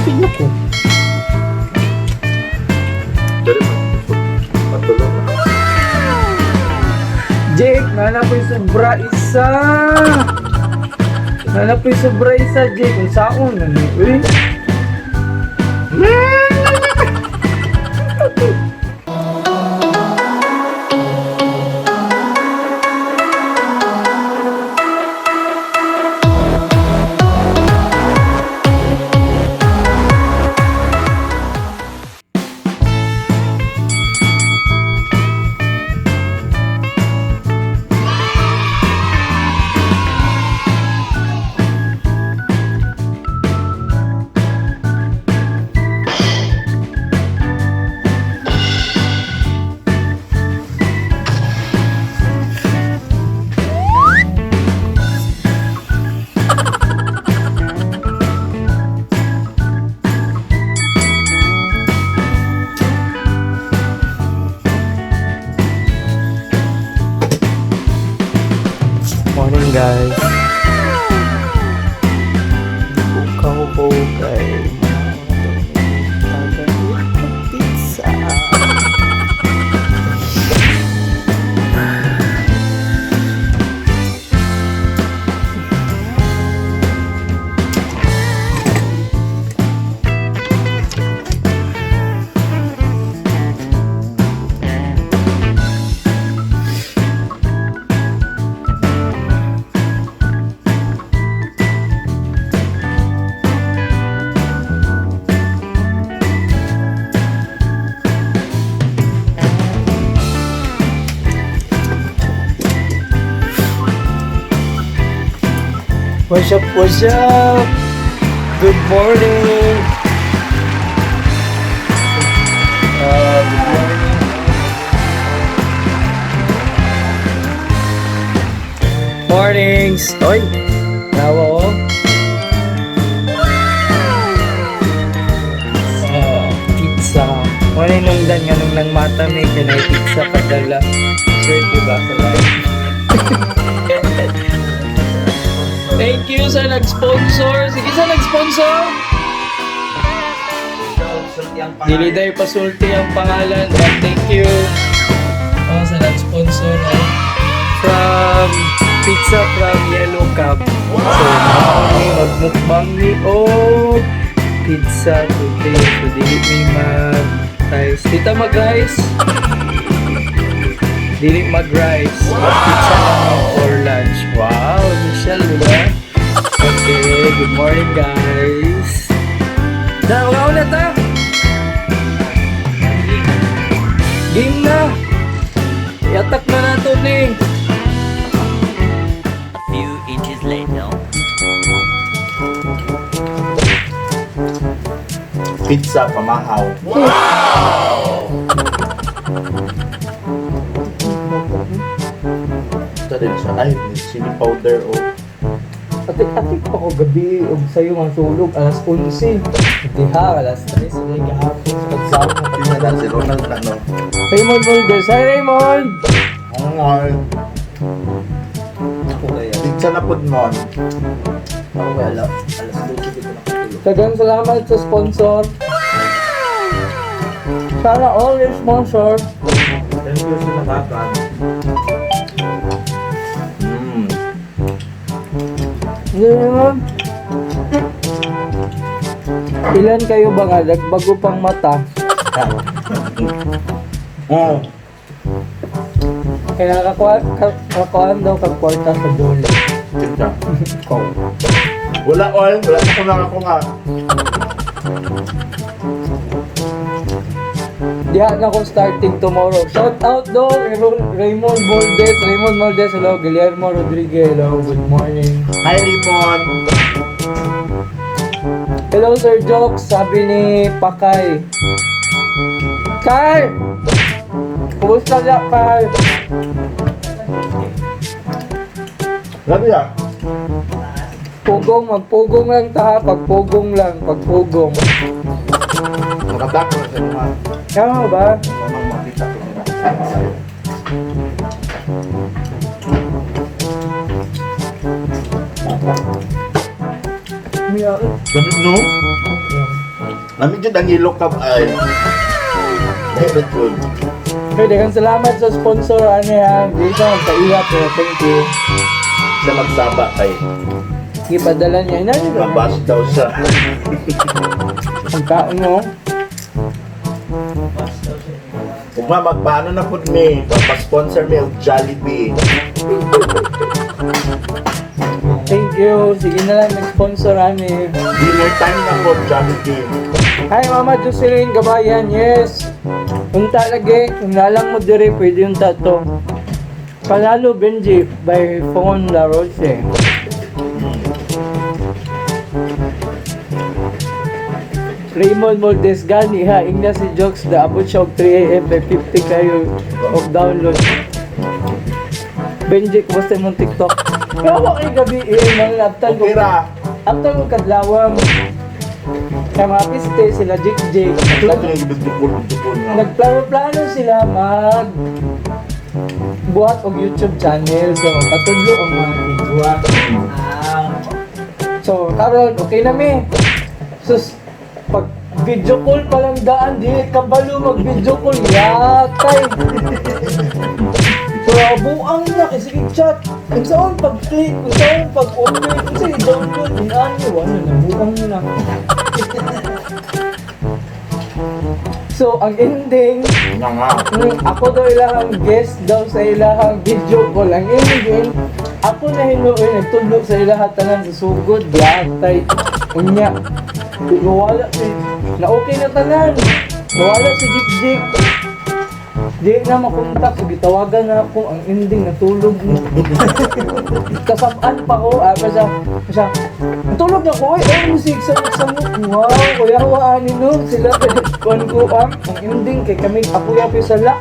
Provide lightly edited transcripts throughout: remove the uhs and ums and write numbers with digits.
Busog na ko. Dali man. Matulog na. Jake, nana po'y sobra isa. Nana po'y sobra isa, Jake. Kung saon, nani, uy. Morning, guys. Bukaw ko kay pizza. What's up, what's up? Good morning! Good morning. Mornings! Oy! Nawa ko. Pizza. Wala nung dan nga nung nang mata may kanay pizza padala. Sure, diba sa live? Thank you sa nag-sponsor. Sige sa nag-sponsor. Dili day pasulti ang pangalan, but thank you. Oh, sa nag-sponsor ay from Pizza from Yellow Cup. So, mao ni magmukbang ni og pizza today. So, dili mi mag rice. Dita mag rice. Dili mag rice. Pizza lang mi for lunch. Wow, Michelle, di ba? Okay, good morning, guys. Na, wala ulit ha. Game na! Iatak na nato ni. A few inches later. Pizza pamahaw. Wow! Ito din siya. Ay, may chili powder o. Atik-atik pa ko gabi og sayo ang tulog alas 11. Diha alas 3 sa gahapon sa pagsaw. Tingnan na si Ronald na no. Raymond Moldes. Hi, Raymond! Ang nga. Pizza na pud mon. Ako wala. Alas 12 dito nakatulog. Daghang salamat sa sponsor. Sana all your sponsor. Thank you sa nakakan. Hindi naman. Ilan kayo ba nga nagbago pang mata? Oh. Kaya nakakuha, kakuhaan daw kag kwarta sa dole. Pizza. Ikaw. Wala oil. Wala pa kung nakakuha. Diha na ko starting tomorrow. Shout out do Raymond Moldes, Raymond Moldes, hello Guillermo Rodriguez, hello, good morning. Hi, Limon. Hello Sir Jokes, sabi ni Pakay. Kyle! Kumusta na, Kyle? Grabe ah. Pugong, magpugong lang ta, pagpugong lang, pagpugong. Nakatako na sa mga. Tama ba? Mamang makita ko sila. Miya. Damit no? Yeah. Lami jud ang Yellow Cab ay. Very good. Okay, daghang salamat sa sponsor ani ha. Di ka magpaiha pero thank you. Siya magsaba kay Gipadala niya na niya. mabas daw siya. Ang kaon mo. Ugma magpaano na pud mi, pa-sponsor mi og Jollibee. Thank you. Sige na lang nag-sponsor ani. Dinner time na po Jollibee. Hi Mama Jocelyn Gabayan, yes. Unta lagi, kung nalang mo dire, pwede yung tato. Panalo Benji by Phone La Roche. Raymond Moldes gani ha, ingna si Jokes da abot siya og 3 AM by 50 kayo og download. Benji, kumusta imong TikTok? Pero ako kay gabi eh, mga laptan ko. Okay ra. After ko kadlawang kay mga piste sila Jake Jake. Lagi yung bigdukol-bigdukol nga. Nagplano-plano sila mag buhat og YouTube channel. So patudlo ang mga igwa. Ah, So karon okay na mi. Sus, pag video call pa lang daan, di kabalo mag video call yatay. So buang na kasi sige chat. Kung saan pag-click, kung saan pag-open, kung saan i-download, inaan niyo, ano na, buang na. So, ang ending, Nga nga. Ako daw ilahang guest daw sa ilahang video call. Ang ending, ako na hinuoy nagtudlo sa ilaha tanan sa sugod, yatay. Unya, nawala si, na okay na tanan. Nawala si Jik Jik. Di na makontak, so gitawagan na ako, ang ending natulog na. Kasabaan pa ko, ah, pa siya, natulog na ko, ay, oh, musik, samok, samok, wow, kuya, waan no, sila, kuan ko, ah, ang ending, kay kami, ako yapi sa la.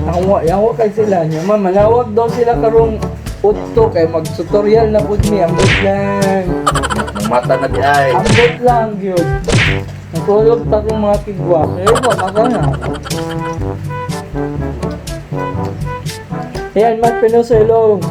Yawa, yawa kay sila niya, ma, manawag daw sila karong udto kay mag-tutorial na pud mi, ambot lang. Nang mata na di ay. Ambot lang gyud. Natulog ta kong mga kigwa. Pero ba, maka na. Ayan, Matt Penoso, hello.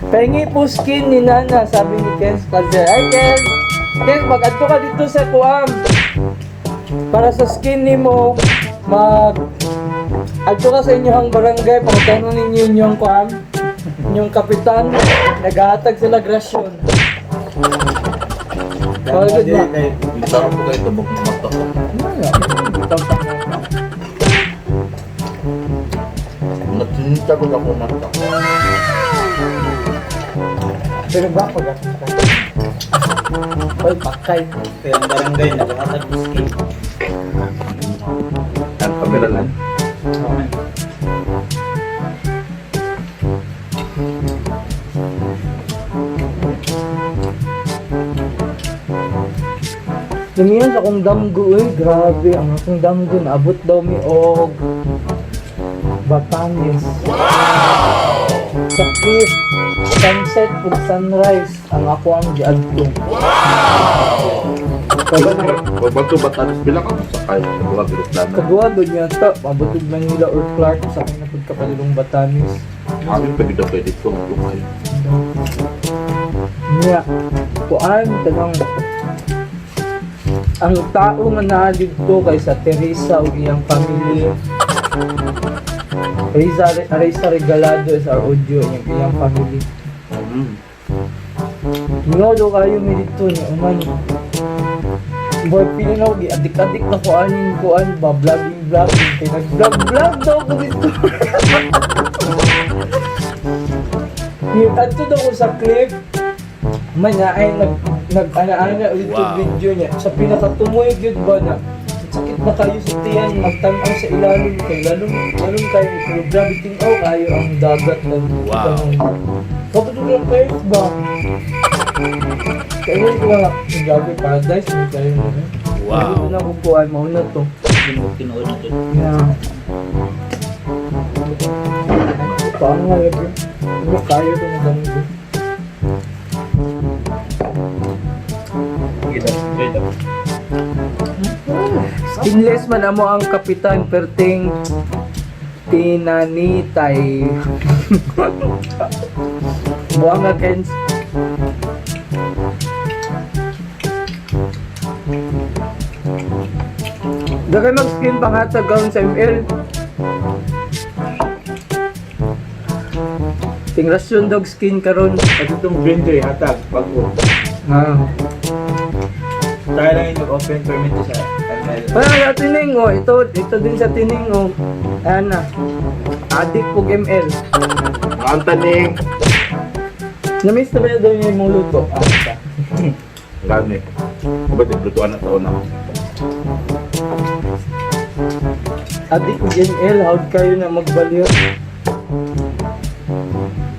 Pahingi po skin ni Nana, sabi ni Ken Spazer. Ay, Ken! Ken, mag-adto ka dito sa kuam. Para sa skin ni mo, mag... Adto ka sa inyong barangay, pangutanon ninyo inyong kuam. Inyong kapitan, naghahatag sila grasyon. Oh, good na. Sarap ko kayo tubok ng mata ko. Ano na? Bitaw sa mga. Nagsinita ko ako mata. Pero ba pag ako ka? Hoy, pakay. Kaya ang barangay naghahatag ng skin. Ang kamera lang. Lumiyan sa akong damgo eh. Grabe, ang akong damgo. Naabot daw mi og Batanes. Wow! Sa cliff, sunset ug sunrise ang ako ang giadto. Bato Batanes bilang ka sakay sa buha eroplano. Kaduha doon yata, mabot og Manila or Clark sa akin na pagkapalilong Batanes. Kami pwede daw pwede ko magtukay. Niya, kuan tanang ang tao nga naa didto kay sa Teresa ug iyang family. Reza, Reza Regalado is our audio iyang iyang family. Nga daw kayo mi didto ni uman. Boy, pili na ako, adik-adik na ko aning kuan ba, vlogging vlogging, kay nag-vlog vlog daw ko dito. Yung adto daw ko sa clip, man na ay nag nag ana-ana YouTube video niya. Sa pinakatumoy gyud ba na sakit na kayo sa tiyan, magtan-aw sa ilalim kay lalong lalong kayo pero grabe tingaw kayo ang dagat ng wow. Kapag lang kayo ba? Kaya ko nga, grabe paradise mo kayo mo. Wow. Dito na kukuha, mauna to. Tinuod na to. Yeah. Paano nga lagi? Ano kaya ito na damgo? Skinless man amo ang kapitan perting tinanitay. Buang ka, Kens. Dagay mag-skin panghatag gawin sa ML. Tingrasyon dog skin karon. At itong green tree, hatag, bago. Ah. Tayo lang yung open permit sa ML. Parang sa tining oh, ito din sa tining oh. Ayan na. Adik pug ML. Ang taning. Namiss na ba daw niya yung luto? Ah, ito. Gani. Ba't naglutuan na taon na? Adik pug ML, how'd kayo na magbalyo?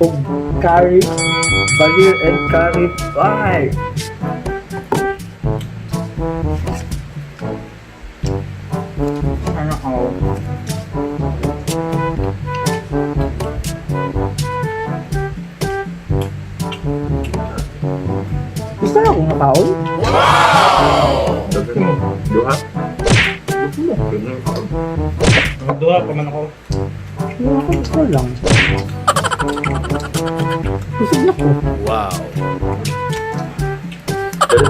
Ug curry, balir and curry pie. Ano ako? Gusto na akong makaon? Duha? Duha pa man ako. Ano ako gusto lang. Busog na ko. Wow. Pero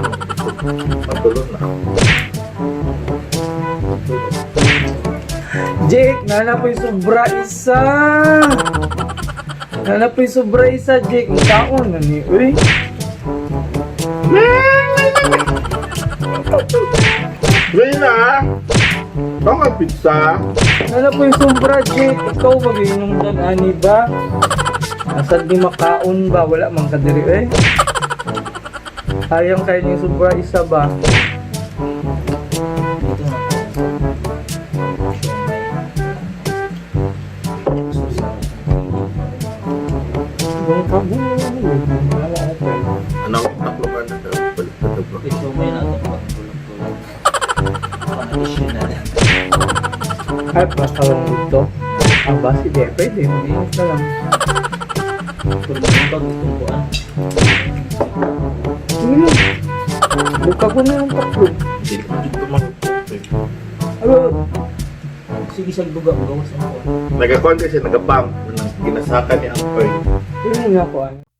matulog na. Jake, nana po yung sobra isa. Nana po yung sobra isa, Jake. Ang taon na ni, uy. Rina! Baka pizza? Nana po yung sobra, Jake. Ikaw magiinom dan, ani ba? Asad ni makaon ba? Wala mang kadiri, eh. Sayang kayo yung sobra isa ba? Dito na ako. Siomay. Susa. Yung kabo, wala open. Ano ang taklokan na balik sa taglo? Okay, siomay natin pag tulog-tulog. Pang-addition na. Ay, basta lang dito. Ah, ba? Sige, pwede. Mag-ingat na lang. Pero magubag itong kuan. Sige lang. Buka ko na yung taklo. Hindi ko dito mag- Ano? Sige, sa duga, gawas ang kuan. Nagakuan kasi nagapam. Ginasaka niya ang oil. Yun nga ko, ano.